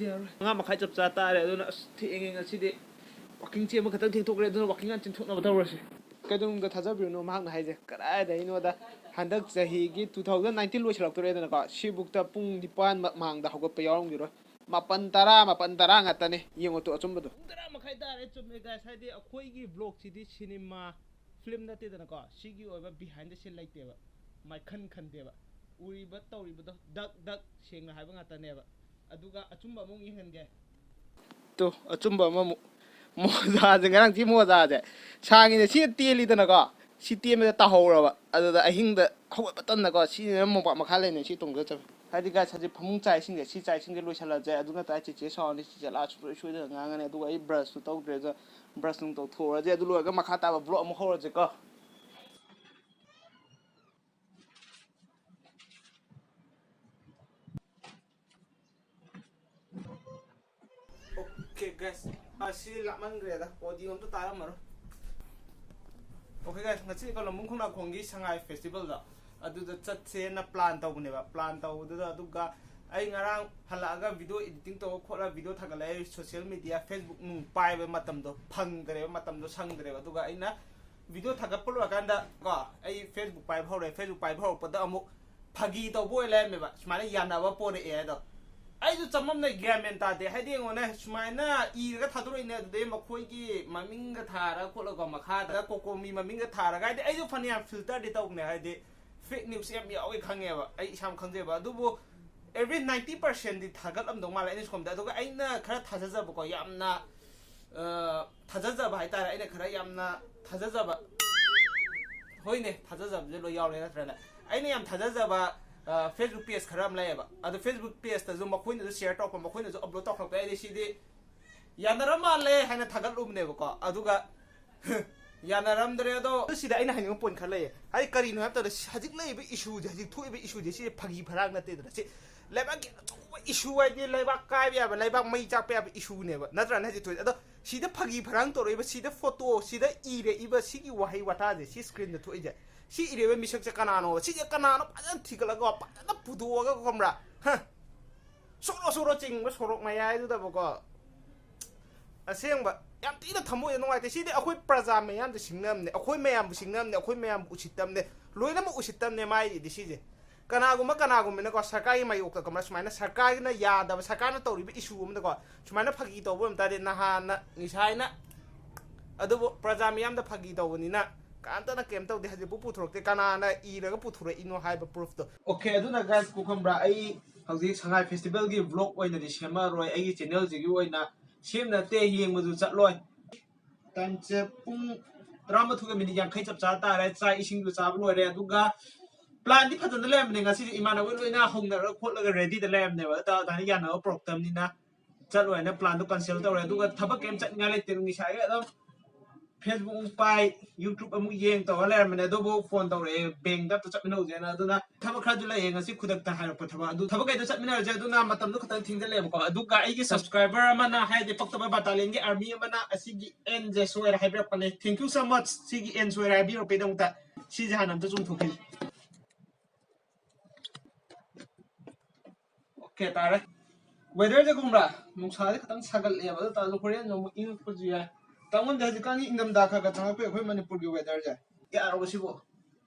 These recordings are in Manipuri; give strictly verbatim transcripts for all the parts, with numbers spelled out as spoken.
ꯌꯥꯔꯣꯏ꯫ ꯃꯉꯥ ꯃꯈꯥꯏ ꯆꯞ ꯆꯥ ꯇꯥꯔꯦ꯫ ꯑꯗꯨꯅ ꯑꯁ, ꯊꯦꯡꯉꯦ ꯉꯁꯤꯗꯤ꯫ ꯋꯥꯀꯤꯡ ꯆꯦꯟꯕ ꯈꯛꯇꯪ ꯊꯦꯡꯊꯣꯛꯈ꯭ꯔꯦ꯫ ꯑꯗꯨꯅ ꯋꯥꯀꯤꯡ ꯍꯥꯟꯅ ꯆꯦꯟꯊꯣꯛꯅꯕ ꯇꯧꯔꯁꯦ꯫ ꯀꯩꯗꯧꯅꯨꯡꯗ ꯊꯥꯖꯕꯤꯔꯨꯅꯨ ꯃꯍꯥꯛꯅ ꯍꯥꯏꯁꯦ꯫ ꯀꯗꯥꯏꯗꯩꯅꯣꯗ, ꯍꯟꯗꯛ ꯆꯍꯤꯒꯤ two thousand nineteen ꯂꯣꯏꯁꯤꯜꯂꯛꯇꯣꯔꯦꯗꯅꯀꯣ, ꯁꯤꯕꯨꯛꯇ ꯄꯨꯡ ꯅꯤꯄꯥꯟ ꯃ-, ꯃꯥꯡꯗ ꯍꯧꯒꯠꯄ ꯌꯥꯎꯔꯝꯈꯤꯔꯣꯏ꯫ ꯃꯥꯄꯟ, ꯇꯔꯥ, ꯃꯥꯄꯟ, ꯇꯔꯥ ꯉꯥꯛꯇꯅꯦ꯫ ꯌꯦꯡꯉꯣ ꯇꯨ ꯑꯆꯨꯝꯕꯗꯣ꯫ ꯄꯨꯡ ꯇꯔꯥ ꯃꯈꯥꯏ ꯇꯥꯔꯦ꯫ ꯆꯨꯝꯃꯦ guys, ꯍꯥꯏꯗꯤ ꯑꯩꯈꯣꯏꯒꯤ vlogꯁꯤꯗꯤ cinema film ꯅꯠꯇꯦꯗꯅꯀꯣ, ꯁꯤꯒꯤ ꯑꯣꯏꯕ behind the scene ꯂꯩꯇꯦꯕ, ꯃꯥꯏꯈꯟ ꯈꯟꯗꯦꯕ꯫ ꯎꯔꯤꯕ ꯇꯧꯔꯤꯕꯗꯣ ꯗꯛ ꯗꯛ ꯁꯦꯡꯅ ꯍꯥꯏꯕ ꯉꯥꯛꯇꯅꯦꯕ꯫ ꯑꯗꯨꯒ ꯑꯆꯨꯝꯕ ꯑꯃꯨꯛ ꯌꯦꯡꯍꯟꯒꯦ꯫ ꯇꯨ, ꯑꯆꯨꯝꯕ ꯑꯃꯃꯨꯛ꯫ ꯃꯣꯖꯥꯁꯦ, ꯉꯔꯥꯡ ꯁꯤ ꯃꯣꯖꯥꯁꯦ ꯁꯥꯡꯉꯤꯅꯦ, ꯁꯤꯅ ꯇꯦꯜꯂꯤꯗꯅꯀꯣ, ꯁꯤ ꯇꯦꯟꯕꯗ ꯇꯥꯍꯧꯔꯕ꯫ ꯑꯗꯨꯗ ꯑꯍꯤꯡꯗ ꯍꯧꯒꯠꯄ ꯇꯟꯗꯀꯣ, ꯁꯤꯅ ꯃꯣꯝꯄꯥꯛ ꯃꯈꯥ ꯂꯩꯅꯦ, ꯁꯤ ꯇꯣꯡꯖ ꯆꯠꯂꯦ꯫ ꯍꯥꯏꯗꯤ guys, ꯍꯧꯖꯤꯛ ꯐꯃꯨꯡ ꯆꯥꯏ ꯏꯁꯤꯡꯁꯦ, ꯁꯤ ꯆꯥꯏ ꯏꯁꯤꯡꯁꯦ ꯂꯣꯏꯁꯤꯜꯂꯁꯦ꯫ ꯑꯗꯨ ꯅꯠꯇ꯭ꯔꯒ ꯆꯦꯆꯦ ꯁꯥꯎꯔꯅꯤ, ꯆꯦꯆꯦ ꯂꯥꯛꯑ ꯁꯨꯡꯁꯣꯏ ꯁꯣꯏꯗꯅ ꯉꯥꯡꯉꯅꯤ꯫ ꯑꯗꯨꯒ ꯑꯩ brushꯁꯨ ꯇꯧꯗ꯭ꯔꯦ꯫ ꯑꯗꯣ brush ꯅꯨꯡ ꯇꯧꯊꯣꯛꯎꯔꯁꯦ꯫ ꯑꯗꯨ ꯂꯣꯏꯔꯒ ꯃꯈꯥ ꯇꯥꯕ vlog ꯑꯃꯨꯛ ꯍꯧꯔꯁꯦꯀꯣ꯫ Okay guys, ꯑꯁꯤ ꯂꯥꯞꯃꯟꯈ꯭ꯔꯦꯗ, audio ꯑꯝꯇ ꯇꯥꯔꯝꯃꯔꯣꯏ꯫ Okay guys, ꯉꯁꯤ ꯀꯣꯂꯝꯕꯨꯡ ꯈꯣꯡꯅꯥꯡꯈꯣꯡꯒꯤ ꯁꯉꯥꯏ festivalꯗꯣ ꯑꯗꯨꯗ ꯆꯠꯁꯦꯅ plan ꯇꯧꯕꯅꯦꯕ꯫ Plan ꯇꯧꯕꯗꯨꯗ, ꯑꯗꯨꯒ ꯑꯩ ꯉꯔꯥꯡ ꯍꯜꯂꯛꯑꯒ video editing ꯇꯧꯔ ꯈꯣꯠꯂꯒ video ꯊꯥꯒꯠꯂꯛꯑꯦ꯫ Social media, Facebook ꯅꯨꯡ ꯄꯥꯏꯕ ꯃꯇꯝꯗꯣ ꯐꯪꯗ꯭ꯔꯦꯕ, ꯃꯇꯝꯗꯣ ꯁꯪꯗ꯭ꯔꯦꯕ꯫ ꯑꯗꯨꯒ ꯑꯩꯅ video ꯊꯥꯒꯠꯄ ꯂꯣꯏꯔꯀꯥꯟꯗ ꯀꯣ, ꯑꯩ Facebook ꯄꯥꯏꯕ ꯍꯧꯔꯦ꯫ Facebook ꯄꯥꯏꯕ ꯍꯧꯔꯛꯄꯗ ꯑꯃꯨꯛ ꯐꯥꯒꯤ ꯇꯧꯕ ꯑꯣꯏ ꯂꯩꯔꯝꯃꯦꯕ, ꯁꯨꯃꯥꯏꯅ ꯌꯥꯅꯕ ꯄꯣꯔꯛꯑꯦ ꯍꯥꯏꯗꯣ꯫ ꯑꯩꯁꯨ ꯆꯃꯝꯅ ꯒ꯭ꯌꯥꯟ ꯃꯦꯟ ꯇꯥꯗꯦ꯫ ꯍꯥꯏꯗꯤ ꯌꯦꯡꯉꯣꯅꯦ, ꯁꯨꯃꯥꯏꯅ ꯏꯔꯒ ꯊꯥꯗꯣꯔꯛꯏꯅꯦ, ꯑꯗꯨꯗꯩ ꯃꯈꯣꯏꯒꯤ ꯃꯃꯤꯡꯒ ꯊꯥꯔꯒ ꯈꯣꯠꯂꯒ ꯃꯈꯥꯗ ꯀꯣꯀꯣꯃꯤ ꯃꯃꯤꯡꯒ ꯊꯥꯔꯒ, ꯍꯥꯏꯗꯤ ꯑꯩꯁꯨ ꯐꯅꯌꯥꯝ filterꯗꯤ ꯇꯧꯕꯅꯦ, ꯍꯥꯏꯗꯤ fake news ꯌꯥꯝ ꯌꯥꯎꯋꯦ ꯈꯪꯉꯦꯕ, ꯑꯩ ꯏꯁꯥꯃꯛ ꯈꯪꯖꯩꯕ꯫ ꯑꯗꯨꯕꯨ every ninety percentꯗꯤ ꯊꯥꯒꯠꯂꯝꯗꯧ ꯃꯥꯜꯂꯦ ꯑꯩꯅ ꯁꯣꯝꯗ꯫ ꯑꯗꯨꯒ ꯑꯩꯅ ꯈꯔ ꯊꯥꯖꯖꯕꯀꯣ, ꯌꯥꯝꯅ, ꯑ, ꯊꯥꯖꯖꯕ ꯍꯥꯏꯇꯥꯔꯦ, ꯑꯩꯅ ꯈꯔ ꯌꯥꯝꯅ ꯊꯥꯖꯖꯕ, ꯍꯣꯏꯅꯦ, ꯊꯥꯖꯖꯕꯁꯦ ꯂꯣꯏ ꯌꯥꯎꯔꯦ ꯅꯠꯇ꯭ꯔꯅꯦ? ꯑꯩꯅ ꯌꯥꯝ ꯊꯥꯖꯖꯕ, ꯑ, Facebook page ꯈꯔ ꯑꯃ ꯂꯩꯌꯦꯕ꯫ ꯑꯗꯣ Facebook pageꯇꯁꯨ ꯃꯈꯣꯏꯅꯁꯨ share ꯇꯧꯔꯛꯄ, ꯃꯈꯣꯏꯅꯁꯨ upload ꯇꯧꯈꯠꯂꯛꯄ, ꯑꯩꯗꯤ ꯁꯤꯗꯤ ꯌꯥꯅꯔ ꯃꯥꯜꯂꯦ ꯍꯥꯏꯅ ꯊꯥꯒꯠꯂꯨꯕꯅꯦꯕꯀꯣ꯫ ꯑꯗꯨꯒ ꯌꯥꯅꯔꯝꯗ꯭ꯔꯦ꯫ ꯑꯗꯣ ꯁꯤꯗ ꯑꯩꯅ ꯍꯥꯏꯅꯤꯡꯕ point ꯈꯔ ꯂꯩꯌꯦ꯫ ꯍꯥꯏꯗꯤ ꯀꯔꯤꯅꯣ ꯍꯥꯏꯕ ꯃꯇꯝꯗ, ꯍꯧꯖꯤꯛ ꯂꯩꯔꯤꯕ issueꯁꯦ, ꯍꯧꯖꯤꯛ ꯊꯣꯛꯏꯕ issueꯁꯦ, ꯁꯤꯁꯦ ꯐꯥꯒꯤ ꯐꯔꯥꯡ ꯅꯠꯇꯦꯗꯅ꯫ ꯁꯤ ꯂꯩꯕꯥꯛꯀꯤ ꯑꯆꯧꯕ issue ꯍꯥꯏꯗꯤ ꯂꯩꯕꯥꯛ ꯀꯥꯏꯕ ꯌꯥꯕ, ꯂꯩꯕꯥꯛ ꯃꯩ ꯆꯥꯛꯄ ꯌꯥꯕ issueꯅꯦꯕ, ꯅꯠꯇ꯭ꯔꯅꯦ? ꯍꯧꯖꯤꯛ ꯊꯣꯛꯏꯁꯦ꯫ ꯑꯗꯣ ꯁꯤꯗ ꯐꯥꯒꯤ ꯐꯔꯥꯡ ꯇꯧꯔꯛꯏꯕ, ꯁꯤꯗ photo, ꯁꯤꯗ ꯏꯔꯛꯏꯕ ꯁꯤꯒꯤ ꯋꯥꯍꯩ ꯋꯥꯇꯥꯁꯦ, ꯁꯤ screenꯗ ꯊꯣꯛꯏꯁꯦ, ꯁꯤ ꯏꯔꯛꯏꯕ ꯃꯤꯁꯛꯁꯦ ꯀꯅꯥꯅꯣ? ꯁꯤꯁꯦ ꯀꯅꯥꯅꯣ? ꯐꯖꯅ ꯊꯤꯒꯠꯂꯒ, ꯐꯖꯅ ꯄꯨꯊꯣꯛꯑꯒ, ꯈꯪꯕ꯭ꯔꯥ? ꯍ? ꯁꯣꯔꯣ ꯁꯣꯔꯣ ꯆꯤꯡꯕ ꯁꯣꯔꯣꯛ ꯃꯌꯥꯏꯗꯨꯗꯕꯀꯣ, ꯑꯁꯦꯡꯕ ꯌꯥꯝ ꯊꯤꯅ ꯊꯃꯣꯏꯗ ꯅꯨꯡꯉꯥꯏꯇꯦ꯫ ꯁꯤꯗꯤ ꯑꯩꯈꯣꯏ ꯄ꯭ꯔꯖꯥ ꯃꯌꯥꯝꯗ ꯁꯤꯡꯅꯕꯅꯦ, ꯑꯩꯈꯣꯏ ꯃꯌꯥꯝꯕꯨ ꯁꯤꯡꯅꯕꯅꯦ, ꯑꯩꯈꯣꯏ ꯃꯌꯥꯝꯕꯨ ꯎꯁꯤꯠꯇꯕꯅꯦ, ꯂꯣꯏꯅꯃꯛ ꯎꯁꯤꯠꯇꯕꯅꯦ ꯃꯥꯏꯗꯤ ꯁꯤꯁꯦ꯫ ꯀꯅꯥꯒꯨꯝꯕ ꯀꯅꯥꯒꯨꯝꯕꯅꯀꯣ ꯁꯔꯀꯥꯔꯒꯤ ꯃꯥꯌꯣꯛꯇ ꯀꯃꯥꯏꯅ ꯁꯨꯃꯥꯏꯅ ꯁꯔꯀꯥꯔꯒꯤꯅ ꯌꯥꯗꯕ, ꯁꯔꯀꯥꯔꯅ ꯇꯧꯔꯤꯕ issue ꯑꯃꯗꯀꯣ ꯁꯨꯃꯥꯏꯅ ꯐꯥꯒꯤ ꯇꯧꯕ ꯑꯣꯏꯕ ꯇꯥꯔꯗꯤ ꯅꯍꯥꯟꯅ ꯉꯁꯥꯏꯅ ꯑꯗꯨꯕꯨ ꯄ꯭ꯔꯖꯥ ꯃꯤꯌꯥꯝꯗ ꯐꯥꯒꯤ ꯇꯧꯕꯅꯤꯅ ꯀꯅꯥꯝꯇꯅ ꯀꯩꯝ ꯇꯧꯗꯦ꯫ ꯍꯧꯖꯤꯛꯄꯨ ꯄꯨꯊꯣꯔꯛꯇꯦ, ꯀꯅꯥꯅ ꯏꯔꯒ ꯄꯨꯊꯣꯔꯛꯏꯅꯣ ꯍꯥꯏꯕ proofꯇꯣ꯫ Okay, ꯑꯗꯨꯅ guys, ꯀꯣ, ꯈꯪꯕ꯭ꯔꯥ, ꯑꯩ ꯍꯧꯖꯤꯛ ꯁꯉꯥꯏ festivalꯒꯤ vlog ꯑꯣꯏꯅꯗꯤ ꯁꯦꯝꯃꯛꯑꯔꯣꯏ, ꯑꯩꯒꯤ channelꯁꯤꯒꯤ ꯑꯣꯏꯅ ꯁꯦꯝ ꯅꯠꯇꯦ, ꯌꯦꯡꯕꯁꯨ ꯆꯠꯂꯣꯏ꯫ Timeꯁꯦ ꯄꯨꯡ ꯇꯔꯥꯃꯥꯊꯣꯏꯒ minute ꯌꯥꯡꯈꯩ ꯆꯞ ꯆꯥ ꯇꯥꯔꯦ꯫ ꯆꯥꯛ ꯏꯁꯤꯡꯁꯨ ꯆꯥꯕ ꯂꯣꯏꯔꯦ, ꯑꯗꯨꯒ planꯗꯤ ꯐꯖꯅ ꯂꯩꯔꯝꯕꯅꯦ ꯉꯁꯤꯁꯦ, ꯏꯃꯥꯟꯅꯕ ꯂꯣꯏꯅ ꯍꯧꯅꯔꯒ ꯈꯣꯠꯂꯒ readyꯗ ꯂꯩꯔꯝꯅꯦꯕ, ꯑꯗ ꯑꯗꯥꯏꯅ ꯌꯥꯅꯕ ꯄꯨꯔꯛꯇꯕꯅꯤꯅ ꯆꯠꯂꯣꯏꯅ planꯗꯣ cancel ꯇꯧꯔꯦ꯫ ꯑꯗꯨꯒ ꯊꯕꯛ ꯀꯩꯝ ꯆꯠꯅꯤꯡꯉꯥꯏ ꯂꯩꯇꯦ, ꯅꯨꯡꯁꯥꯒꯤ ꯑꯗꯨꯝ Facebook ꯑꯃꯨꯛ ꯄꯥꯏ, YouTube ꯑꯃꯨꯛ ꯌꯦꯡ ꯇꯧꯔ ꯂꯩꯔꯝꯕꯅꯦ꯫ ꯑꯗꯨꯕꯨ phone ꯇꯧꯔꯛꯑꯦ, bankꯗ ꯑꯝꯇ ꯆꯠꯃꯤꯟꯅꯧꯁꯦꯅ꯫ ꯑꯗꯨꯅ ꯊꯕꯛ ꯈꯔꯁꯨ ꯂꯩꯌꯦ ꯉꯁꯤ ꯈꯨꯗꯛꯇ ꯍꯥꯏꯔꯛꯄ ꯊꯕꯛ, ꯑꯗꯨ ꯊꯕꯛ ꯀꯩꯗꯣ ꯆꯠꯃꯤꯟꯅꯔꯁꯦ꯫ ꯑꯗꯨꯅ ꯃꯇꯝꯗꯣ ꯈꯤꯇꯪ ꯊꯦꯡꯖꯜꯂꯛꯑꯦꯕꯀꯣ꯫ ꯑꯗꯨꯒ ꯑꯩꯒꯤ subscriber ꯑꯃꯅ, ꯍꯥꯏꯗꯤ ꯄꯛꯇꯕ battalionꯒꯤ army ꯑꯃꯅ ꯑꯁꯤꯒꯤ endꯁꯦ ꯁꯣꯏꯔꯦ ꯍꯥꯏꯕꯤꯔꯛꯄꯅꯦ꯫ Thank you so much꯫ ꯁꯤꯒꯤ end ꯁꯣꯏꯔꯦ ꯍꯥꯏꯕꯤꯔꯛꯄꯒꯤꯗꯃꯛꯇ ꯁꯤꯁꯦ ꯍꯥꯟꯅ ꯑꯝꯇ ꯆꯨꯝꯊꯣꯛꯈꯤꯒꯦ꯫ Okay, ꯇꯥꯔꯦ꯫ Weatherꯁꯦ ꯈꯪꯕ꯭ꯔꯥ? ꯅꯨꯡꯁꯥꯁꯦ ꯈꯤꯇꯪ ꯁꯥꯒꯠꯂꯛꯑꯦꯕ, ꯑꯗꯨ ꯇꯥꯔꯁꯨ ꯍꯣꯔꯦꯟꯁꯨ ꯑꯃꯨꯛ ꯏꯪꯉꯛꯄꯁꯨ ꯌꯥꯏ꯫ ꯇꯥꯉꯣꯟꯗ ꯍꯧꯖꯤꯛꯀꯥꯟꯒꯤ ꯏꯪꯊꯝꯊꯥ ꯈꯔ ꯈꯔ ꯆꯪꯉꯛꯄꯩ ꯑꯩꯈꯣꯏ ꯃꯅꯤꯄꯨꯔꯒꯤ weatherꯁꯦ꯫ ꯌꯥꯔꯕ ꯁꯤꯕꯨ?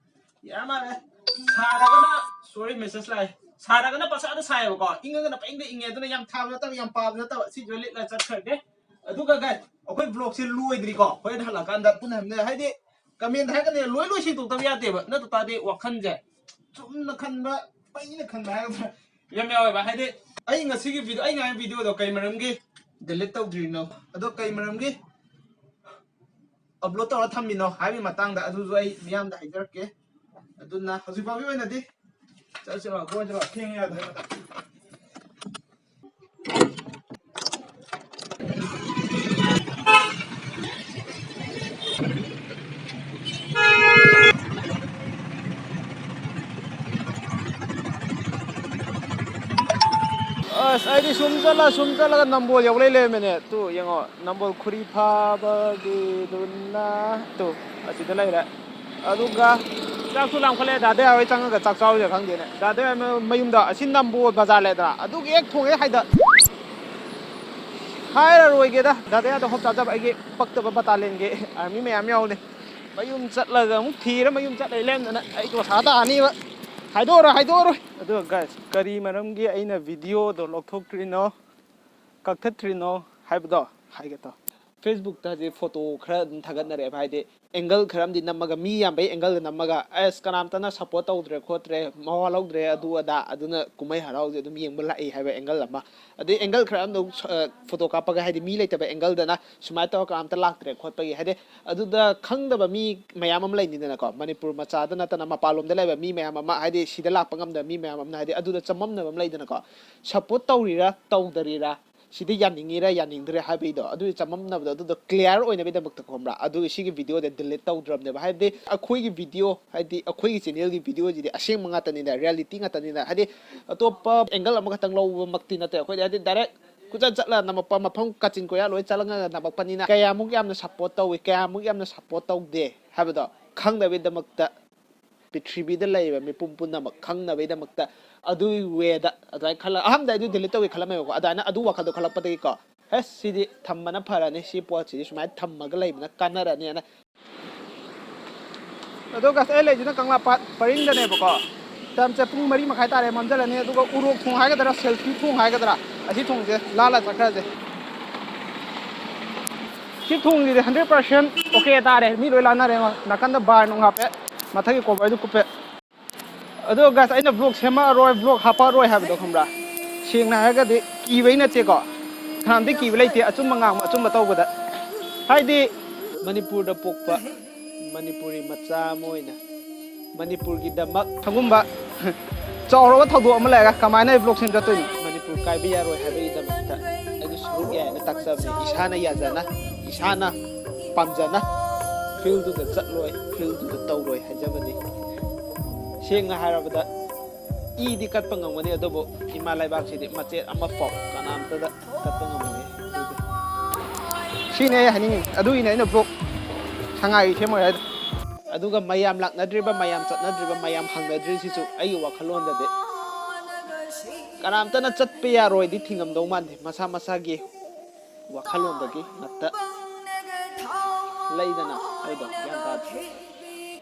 ꯌꯥꯔ ꯃꯥꯜꯂꯦ꯫ ꯁꯥꯔꯒꯅ, sorry, message ꯂꯥꯛꯑꯦ꯫ ꯁꯥꯔꯒꯅ ꯄꯪꯁꯥꯗ ꯁꯥꯏꯌꯦꯕꯀꯣ, ꯏꯪꯉꯒꯅ ꯄꯪꯏꯪꯗ ꯏꯪꯉꯦ꯫ ꯑꯗꯨꯅ ꯌꯥꯝ ꯊꯥꯕ ꯅꯠꯇꯕ, ꯌꯥꯝ ꯄꯥꯕ ꯅꯠꯇꯕ, ꯁꯤꯁꯨ ꯂꯤꯠꯂ ꯆꯠꯈ꯭ꯔꯒꯦ꯫ ꯑꯗꯨꯒ guys, ꯑꯩꯈꯣꯏ vlogꯁꯦ ꯂꯣꯏꯗ꯭ꯔꯤꯀꯣ, ꯍꯣꯔꯦꯟ ꯍꯜꯂꯛꯑꯀꯥꯟꯗ ꯄꯨꯟꯅ ꯍꯟꯅ ꯍꯥꯏꯗꯤ comment ꯍꯥꯏꯔꯒꯅꯦ ꯂꯣꯏ ꯂꯣꯏ ꯁꯦꯡꯗꯣꯛꯇꯕ ꯌꯥꯗꯦꯕ, ꯅꯠꯇ ꯇꯥꯔꯗꯤ ꯋꯥꯈꯜꯁꯦ ꯆꯨꯝꯅ ꯈꯟꯕ, ꯄꯩꯅ ꯈꯟꯕ ꯍꯥꯏꯒꯗ꯭ꯔꯥ, ꯌꯥꯝ ꯌꯥꯎꯋꯦꯕ꯫ ꯍꯥꯏꯗꯤ ꯑꯩ ꯉꯁꯤꯒꯤ video, ꯑꯩ ꯉꯥꯏꯕ videoꯗꯣ ꯀꯩ ꯃꯔꯝꯒꯤ delete ꯇꯧꯗ꯭ꯔꯤꯅꯣ, ꯑꯗꯣ ꯀꯩ ꯃꯔꯝꯒꯤ upload ꯇꯧꯔ ꯊꯝꯃꯤꯅꯣ ꯍꯥꯏꯕꯒꯤ ꯃꯇꯥꯡꯗ ꯑꯗꯨꯁꯨ ꯑꯩ ꯃꯤꯌꯥꯝꯗ ꯍꯥꯏꯖꯔꯛꯀꯦ꯫ ꯑꯗꯨꯅ ꯍꯧꯖꯤꯛ ꯐꯥꯎꯒꯤ ꯑꯣꯏꯅꯗꯤ ꯆꯠꯁꯤꯔꯣ, ꯀꯣꯏꯁꯤꯔꯣ, ꯊꯦꯡꯉꯦ ꯌꯥꯗ꯭ꯔꯦ ꯃꯇꯝ꯫ ꯑꯁ, ꯑꯩꯗꯤ ꯁꯨꯝ ꯆꯠꯂ, ꯁꯨꯝ ꯆꯠꯂꯒ ꯅꯝꯕꯣꯜ ꯌꯧ ꯂꯩ ꯂꯩꯔꯝꯃꯦꯅꯦ꯫ ꯇꯨ ꯌꯦꯡꯉꯣ, ꯅꯝꯕꯣꯜ ꯈꯨꯔꯤ ꯐꯥꯕꯒꯤꯗꯨꯅ ꯇꯨ ꯑꯁꯤꯗ ꯂꯩꯔꯦ꯫ ꯑꯗꯨꯒ ꯆꯥꯛꯁꯨ ꯂꯥꯝꯈꯠꯂꯦ, ꯗꯥꯗꯥ ꯍꯣꯏ ꯆꯪꯉꯒ ꯆꯥꯛ ꯆꯥꯎꯁꯤꯔ ꯈꯪꯗꯦꯅꯦ꯫ ꯗꯥꯗꯥ ꯍꯣꯏ ꯃꯌꯨꯝꯗ ꯑꯁꯤ ꯅꯝꯕꯣꯜ ꯕꯖꯥꯔ ꯂꯩꯗ꯭ꯔꯥ, ꯑꯗꯨꯒꯤ ꯍꯦꯛ ꯊꯣꯡꯉꯦ ꯍꯥꯏꯗ ꯍꯥꯏꯔꯔꯣꯏꯒꯦꯗ꯫ ꯗꯥꯗꯥ ꯍꯣꯞ ꯆꯥꯖꯕ ꯑꯩꯒꯤ ꯄꯛꯇꯕ ꯕꯇꯥꯂꯦꯟꯒꯤ ꯑꯥꯔꯃꯤ ꯃꯌꯥꯝ ꯌꯥꯎꯅꯤ꯫ ꯃꯌꯨꯝ ꯆꯠꯂꯒ ꯑꯃꯨꯛ ꯊꯤꯔ ꯃꯌꯨꯝ ꯆꯠꯂ ꯂꯩꯔꯝꯗꯅ ꯑꯩ ꯗꯣꯁꯥ ꯇꯥꯅꯤꯕ꯫ ꯍꯥꯏꯗꯣꯛꯑꯔꯣꯏ, ꯍꯥꯏꯗꯣꯛꯑꯔꯣꯏ꯫ ꯑꯗꯨꯒ ꯒꯥꯏꯁ, ꯀꯔꯤ ꯃꯔꯝꯒꯤ ꯑꯩꯅ ꯚꯤꯗꯤꯑꯣꯗꯣ ꯂꯧꯊꯣꯛꯇ꯭ꯔꯤꯅꯣ, ꯀꯛꯊꯠꯇ꯭ꯔꯤꯅꯣ ꯍꯥꯏꯕꯗꯣ ꯍꯥꯏꯒꯦ ꯇꯧ꯫ ꯐꯦꯁꯕꯨꯛꯇ ꯍꯧꯖꯤꯛ ꯐꯣꯇꯣ ꯈꯔ ꯑꯗꯨꯝ ꯊꯥꯒꯠꯅꯔꯛꯑꯦꯕ, ꯍꯥꯏꯗꯤ ꯑꯦꯡꯒꯜ ꯈꯔ ꯑꯃꯗꯤ ꯅꯝꯃꯒ, ꯃꯤ ꯌꯥꯝꯕꯩ ꯑꯦꯡꯒꯜꯗ ꯅꯝꯃꯒ, "ꯑꯁ, ꯀꯅꯥꯝꯇꯅ ꯁꯞꯄꯣꯔꯠ ꯇꯧꯗ꯭ꯔꯦ ꯈꯣꯠꯇ꯭ꯔꯦ, ꯃꯋꯥ ꯂꯧꯗ꯭ꯔꯦ, ꯑꯗꯨ ꯑꯗꯥ, ꯑꯗꯨꯅ ꯀꯨꯝꯍꯩ ꯍꯔꯥꯎꯁꯦ ꯑꯗꯨꯝ ꯌꯦꯡꯕ ꯂꯥꯛꯏ" ꯍꯥꯏꯕ ꯑꯦꯡꯒꯜ ꯑꯃ꯫ ꯑꯗꯩ ꯑꯦꯡꯒꯜ ꯈꯔ ꯑꯃꯗ ꯑꯃꯨꯛ, ꯑ, ꯐꯣꯇꯣ ꯀꯥꯞꯄꯒ, ꯍꯥꯏꯗꯤ ꯃꯤ ꯂꯩꯇꯕ ꯑꯦꯡꯒꯜꯗꯅ ꯁꯨꯃꯥꯏꯅ ꯇꯧꯔꯒ ꯀꯅꯥꯝꯇ ꯂꯥꯛꯇ꯭ꯔꯦ ꯈꯣꯠꯄꯒꯤ, ꯍꯥꯏꯗꯤ ꯑꯗꯨꯗ ꯈꯪꯗꯕ ꯃꯤ ꯃꯌꯥꯝ ꯑꯃ ꯂꯩꯅꯤꯗꯅꯀꯣ, ꯃꯅꯤꯄꯨꯔ ꯃꯆꯥꯗ ꯅꯠꯇꯅ ꯃꯄꯥꯟꯂꯣꯝꯗ ꯂꯩꯕ ꯃꯤ ꯃꯌꯥꯝ ꯑꯃ, ꯍꯥꯏꯗꯤ ꯁꯤꯗ ꯂꯥꯛꯄ ꯉꯝꯗꯕ ꯃꯤ ꯃꯌꯥꯝ ꯑꯃꯅ, ꯍꯥꯏꯗꯤ ꯑꯗꯨꯗ ꯆꯃꯝꯅꯕ ꯑꯃ ꯂꯩꯗꯅꯀꯣ, ꯁꯞꯄꯣꯔꯠ ꯇꯧꯔꯤꯔꯥ ꯇꯧꯗꯔꯤꯔꯥ, ꯁꯤꯗ ꯌꯥꯅꯤꯡꯉꯤꯔꯥ ꯌꯥꯅꯤꯡꯗ꯭ꯔꯦ ꯍꯥꯏꯕꯒꯤꯗꯣ, ꯑꯗꯨꯒꯤ ꯆꯃꯝꯅꯕꯗꯣ, ꯑꯗꯨꯗꯣ ꯀ꯭ꯂꯤꯌꯥꯔ ꯑꯣꯏꯅꯕꯒꯤꯗꯃꯛꯇ, ꯈꯪꯕ꯭ꯔꯥ? ꯑꯗꯨꯒꯤ ꯁꯤꯒꯤ ꯚꯤꯗꯤꯑꯣꯗ ꯗꯤꯂꯤꯠ ꯇꯧꯗ꯭ꯔꯕꯅꯦꯕ꯫ ꯍꯥꯏꯕꯗꯤ ꯑꯩꯈꯣꯏꯒꯤ ꯚꯤꯗꯤꯑꯣ, ꯍꯥꯏꯗꯤ ꯑꯩꯈꯣꯏꯒꯤ ꯆꯦꯅꯦꯜꯒꯤ ꯚꯤꯗꯤꯑꯣꯁꯤꯗꯤ ꯑꯁꯦꯡꯕ ꯉꯥꯛꯇꯅꯤꯅ, ꯔꯤꯌꯦꯂꯤꯇꯤ ꯉꯥꯛꯇꯅꯤꯅ, ꯍꯥꯏꯗꯤ ꯑꯇꯣꯞꯄ ꯑꯦꯡꯒꯜ ꯑꯃꯈꯛꯇꯪ ꯂꯧꯕꯃꯛꯇꯤ ꯅꯠꯇꯦ꯫ ꯑꯩꯈꯣꯏꯗꯤ ꯍꯥꯏꯗꯤ ꯗꯥꯏꯔꯦꯛ ꯀꯣꯏꯆꯠ ꯆꯠꯂ ꯅꯝꯃꯛꯄ, ꯃꯐꯝ ꯀꯥꯆꯤꯟ ꯀꯣꯏꯌꯥ ꯂꯣꯏ ꯆꯠꯂꯒ ꯅꯝꯃꯛꯄꯅꯤꯅ, ꯀꯌꯥꯃꯨꯛ ꯌꯥꯝꯅ ꯁꯞꯄꯣꯔꯠ ꯇꯧꯏ, ꯀꯌꯥꯃꯨꯛ ꯌꯥꯝꯅ ꯁꯞꯄꯣꯔꯠ ꯇꯧꯗꯦ ꯍꯥꯏꯕꯗꯣ ꯈꯪꯅꯕꯒꯤꯗꯃꯛꯇ, ꯄ꯭ꯔꯤꯊꯤꯕꯤꯗ ꯂꯩꯔꯤꯕ ꯃꯤꯄꯨꯝ ꯄꯨꯝꯅꯃꯛ ꯈꯪꯅꯕꯒꯤꯗꯃꯛꯇ, ꯑꯗꯨꯒꯤ ꯋꯦꯗ ꯑꯗꯨꯃꯥꯏꯅ ꯈꯜꯂ, ꯑꯍꯥꯟꯕꯗ ꯑꯩꯗꯤ ꯗꯤꯂꯤꯠ ꯇꯧꯒꯦ ꯈꯜꯂꯝꯃꯦꯕꯀꯣ꯫ ꯑꯗꯨꯃꯥꯏꯅ ꯑꯗꯨ ꯋꯥꯈꯜꯗꯣ ꯈꯜꯂꯛꯄꯗꯒꯤꯀꯣ, "ꯑꯁ, ꯁꯤꯗꯤ ꯊꯝꯕꯅ ꯐꯔꯅꯤ, ꯁꯤ ꯄꯣꯠꯁꯤꯗꯤ ꯁꯨꯃꯥꯏꯅ ꯊꯝꯃꯒ ꯂꯩꯕꯅ ꯀꯥꯟꯅꯔꯅꯤꯅ"꯫ ꯑꯗꯣ ꯒꯥꯏꯁ, ꯑꯩ ꯂꯩꯁꯤꯅ ꯀꯪꯂꯥ ꯄꯥꯠ ꯄꯔꯤꯡꯗꯅꯦꯕꯀꯣ꯫ ꯇꯥꯏꯝꯁꯦ ꯄꯨꯡ ꯃꯔꯤ ꯃꯈꯥꯏ ꯇꯥꯔꯦ, ꯃꯝꯁꯤꯜꯂꯅꯤ꯫ ꯑꯗꯨꯒ ꯎꯔꯣꯛ ꯊꯣꯡ ꯍꯥꯏꯒꯗ꯭ꯔꯥ, ꯁꯦꯜꯐꯤ ꯊꯣꯡ ꯍꯥꯏꯒꯗ꯭ꯔꯥ, ꯑꯁꯤ ꯊꯣꯡꯁꯦ ꯂꯥꯜꯂ ꯆꯠꯈ꯭ꯔꯁꯦ꯫ ꯁꯤ ꯊꯣꯡꯁꯤꯗꯤ ꯍꯟꯗ꯭ꯔꯦꯠ ꯄꯥꯔꯁꯦꯟ ꯑꯣꯀꯦ ꯇꯥꯔꯦ꯫ ꯃꯤ ꯂꯣꯏ ꯂꯥꯟꯅꯔꯦ꯫ ꯅꯥꯀꯟꯗ ꯕꯥꯔ ꯅꯨꯡ ꯍꯥꯞꯄꯦ, ꯃꯊꯛꯀꯤ ꯀꯣꯚꯔꯗꯨ ꯀꯨꯞꯄꯦ꯫ ꯑꯗꯣ ꯒꯥꯏꯁ, ꯑꯩꯅ ꯕ꯭ꯂꯣꯛ ꯁꯦꯝꯃꯛꯑꯔꯣꯏ, ꯕ꯭ꯂꯣꯛ ꯍꯥꯞꯄꯛꯑꯔꯣꯏ ꯍꯥꯏꯕꯗꯣ, ꯈꯪꯕ꯭ꯔꯥ? ꯁꯦꯡꯅ ꯍꯥꯏꯔꯒꯗꯤ ꯀꯤꯕꯩ ꯅꯠꯇꯦꯀꯣ, ꯀꯅꯥꯝꯇ ꯀꯤꯕ ꯂꯩꯇꯦ ꯑꯆꯨꯝꯕ ꯉꯥꯡꯕ, ꯑꯆꯨꯝꯕ ꯇꯧꯕꯗ꯫ ꯍꯥꯏꯗꯤ ꯃꯅꯤꯄꯨꯔꯗ ꯄꯣꯛꯄ ꯃꯅꯤꯄꯨꯔꯤ ꯃꯆꯥ ꯑꯃ ꯑꯣꯏꯅ ꯃꯅꯤꯄꯨꯔꯒꯤꯗꯃꯛ ꯁꯒꯨꯝꯕ ꯆꯥꯎꯔꯕ ꯊꯧꯗꯣꯛ ꯑꯃ ꯂꯩꯔꯒ ꯀꯃꯥꯏꯅ ꯑꯩ ꯕ꯭ꯂꯣꯛ ꯁꯦꯝ ꯆꯠꯇꯣꯏꯅꯣ? ꯃꯅꯤꯄꯨꯔ ꯀꯥꯏꯕ ꯌꯥꯔꯣꯏ ꯍꯥꯏꯕꯒꯤꯗꯃꯛꯇ ꯑꯩꯁꯨ ꯁꯔꯨꯛ ꯌꯥꯏꯅ ꯇꯥꯛꯆꯕꯅꯤ꯫ ꯏꯁꯥꯅ ꯌꯥꯖꯅ, ꯏꯁꯥꯅ ꯄꯥꯝꯖꯅ ꯐꯤꯜꯗꯨꯗ ꯆꯠꯂꯣꯏ, ꯐꯤꯜꯗꯨꯗ ꯇꯧꯔꯣꯏ ꯍꯥꯏꯖꯕꯅꯤ꯫ ꯁꯦꯡꯅ ꯍꯥꯏꯔꯕꯗ, ꯏꯗꯤ ꯀꯠꯄ ꯉꯝꯒꯅꯤ, ꯑꯗꯨꯕꯨ ꯏꯃꯥ ꯂꯩꯕꯥꯛꯁꯤꯗꯤ ꯃꯆꯦꯠ ꯑꯃꯐꯥꯎ ꯀꯅꯥꯝꯇꯗ ꯀꯠꯄ ꯉꯝꯃꯣꯏ꯫ ꯁꯤꯅꯦ ꯑꯩ ꯍꯥꯏꯅꯤꯡꯉꯤ, ꯑꯗꯨꯒꯤꯅꯦ ꯑꯩꯅ ꯕ꯭ꯂꯣꯛ ꯁꯉꯥꯏ ꯁꯦꯝꯃꯣꯏ ꯍꯥꯏꯗꯣ꯫ ꯑꯗꯨꯒ ꯃꯌꯥꯝ ꯂꯥꯛꯅꯗ꯭ꯔꯤꯕ, ꯃꯌꯥꯝ ꯆꯠꯅꯗ꯭ꯔꯤꯕ, ꯃꯌꯥꯝ ꯍꯪꯅꯗ꯭ꯔꯤꯁꯤꯁꯨ ꯑꯩꯒꯤ ꯋꯥꯈꯜꯂꯣꯟꯗꯗꯤ ꯀꯅꯥꯝꯇꯅ ꯆꯠꯄ ꯌꯥꯔꯣꯏꯗꯤ ꯊꯤꯡꯉꯝꯗꯧ ꯃꯥꯟꯗꯦ꯫ ꯃꯁꯥ ꯃꯁꯥꯒꯤ ꯋꯥꯈꯜꯂꯣꯟꯗꯒꯤ ꯉꯥꯛꯇ ꯂꯩꯗꯅ, ꯑꯩꯗꯣ ꯒ꯭ꯌꯥꯟ ꯇꯥꯗꯦ꯫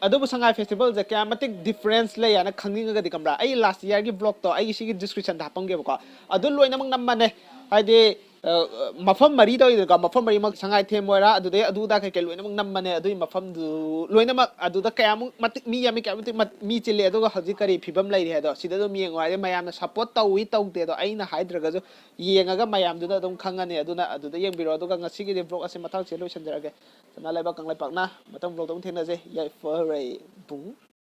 ꯑꯗꯨꯕꯨ ꯁꯉꯥꯏ ꯐꯦꯁꯇꯤꯚꯦꯜꯁꯦ ꯀꯌꯥ ꯃꯇꯤꯛ ꯗꯤꯐ꯭ꯔꯦꯟꯁ ꯂꯩ ꯍꯥꯏꯅ ꯈꯪꯅꯤꯡꯉꯒꯗꯤ, ꯈꯪꯕ꯭ꯔꯥ, ꯑꯩ ꯂꯥꯁ ꯏꯌꯥꯔꯒꯤ ꯕ꯭ꯂꯣꯛꯇꯣ ꯑꯩꯒꯤ ꯁꯤꯒꯤ ꯗꯤꯁꯀ꯭ꯔꯤꯞꯁꯟꯗ ꯍꯥꯞꯄꯝꯒꯦꯕꯀꯣ꯫ ꯑꯗꯨ ꯂꯣꯏꯅꯃꯛ ꯅꯝꯃꯅꯦ꯫ ꯍꯥꯏꯗꯤ, ꯑ, ꯃꯐꯝ ꯃꯔꯤ ꯇꯧꯋꯤꯗꯅꯀꯣ, ꯃꯐꯝ ꯃꯔꯤꯃꯛ, ꯁꯉꯥꯏꯊꯦꯝ ꯑꯣꯏꯔꯥ, ꯑꯗꯨꯗꯩ ꯑꯗꯨ ꯑꯗꯥ ꯀꯩꯀꯩ ꯂꯣꯏꯅꯃꯛ ꯅꯝꯃꯅꯦ꯫ ꯑꯗꯨꯒꯤ ꯃꯐꯝꯗꯨ ꯂꯣꯏꯅꯃꯛ, ꯑꯗꯨꯗ ꯀꯌꯥꯃꯨꯛ ꯃꯇꯤꯛ ꯃꯤ ꯌꯥꯝꯃꯤ, ꯀꯌꯥꯃꯨꯛ ꯃꯇꯤꯛ ꯃ-, ꯃꯤ ꯆꯤꯜꯂꯤ, ꯑꯗꯨꯒ ꯍꯧꯖꯤꯛ ꯀꯔꯤ ꯐꯤꯕꯝ ꯂꯩꯔꯤ ꯍꯥꯏꯗꯣ ꯁꯤꯗ ꯑꯗꯨꯝ ꯌꯦꯡꯉꯣ꯫ ꯍꯥꯏꯗꯤ ꯃꯌꯥꯝꯅ ꯁꯞꯄꯣꯔꯠ ꯇꯧꯏ ꯇꯧꯗꯦꯗꯣ ꯑꯩꯅ ꯍꯥꯏꯗ꯭ꯔꯒꯁꯨ ꯌꯦꯡꯉꯒ ꯃꯌꯥꯝꯗꯨꯅ ꯑꯗꯨꯝ ꯈꯪꯉꯅꯤ꯫ ꯑꯗꯨꯅ ꯑꯗꯨꯗ ꯌꯦꯡꯕꯤꯔꯣ꯫ ꯑꯗꯨꯒ ꯉꯁꯤꯒꯤꯗꯤ ꯕ꯭ꯂꯣꯛ ꯑꯁꯤ ꯃꯇꯥꯡꯁꯤꯗ ꯂꯣꯏꯁꯤꯟꯖꯔꯒꯦ꯫ ꯁꯅꯥ ꯂꯩꯕꯥꯛ ꯀꯪꯂꯩꯄꯥꯛꯅ꯫ ꯃꯊꯪ ꯕ꯭ꯂꯣꯛꯇ ꯑꯃꯨꯛ ꯊꯦꯡꯅꯁꯦ꯫ ꯌꯥꯏꯐꯔꯦ꯫ ꯕꯨꯡ꯫